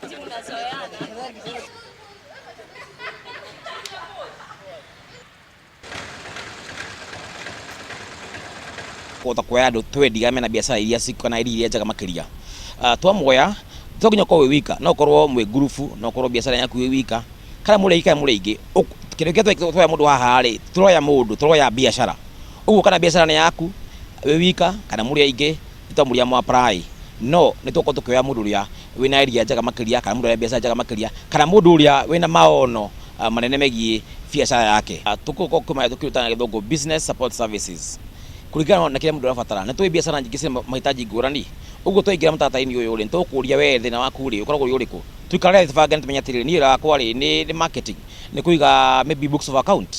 Kũhota kuoya andũ twendi arĩa mena biacara iria kana iria njega makĩria. Twamuoya to nginya ũkorwo wĩ wika, no ũkorwo mwĩ ngurubu, no ũkorwo biacara yaku wĩ wika, kana mũrĩ aingĩ kana mũrĩ aingĩ. Kĩndũ kĩrĩa twoya mũndũ haha rĩ, tũroya mũndũ, tũroya biacara. Ũguo kana biacara nĩ yaku wĩ wika kana mũrĩ aingĩ, nĩ twamũria mũ apply. No nĩ tũgũkorwo tũkĩoya mũndũ ũrĩa wĩna area njega makĩria, kana mũndũ ũrĩa wĩna biacara njega makĩria, kana mũndũ ũrĩa wĩna maono manene megiĩ biacara yake. Tũgũkorwo tũkĩruta na Gĩthũngũ business support services kũringana na kĩrĩa mũndũ arabatara. Nĩ tũĩ biacara nyingĩ ciĩna mahitaji ngũrani, ũguo twaingĩra mũtaratara-inĩ ũyũ rĩ, nĩ tũgũkũria we thĩna waku rĩ, ũkoragwo ũrĩ ũrĩkũ. Tũikare thĩ tũbange tũmenye atĩrĩrĩ, niĩ wĩra wakwa rĩ, nĩ marketing, nĩ kũiga maybe books of account.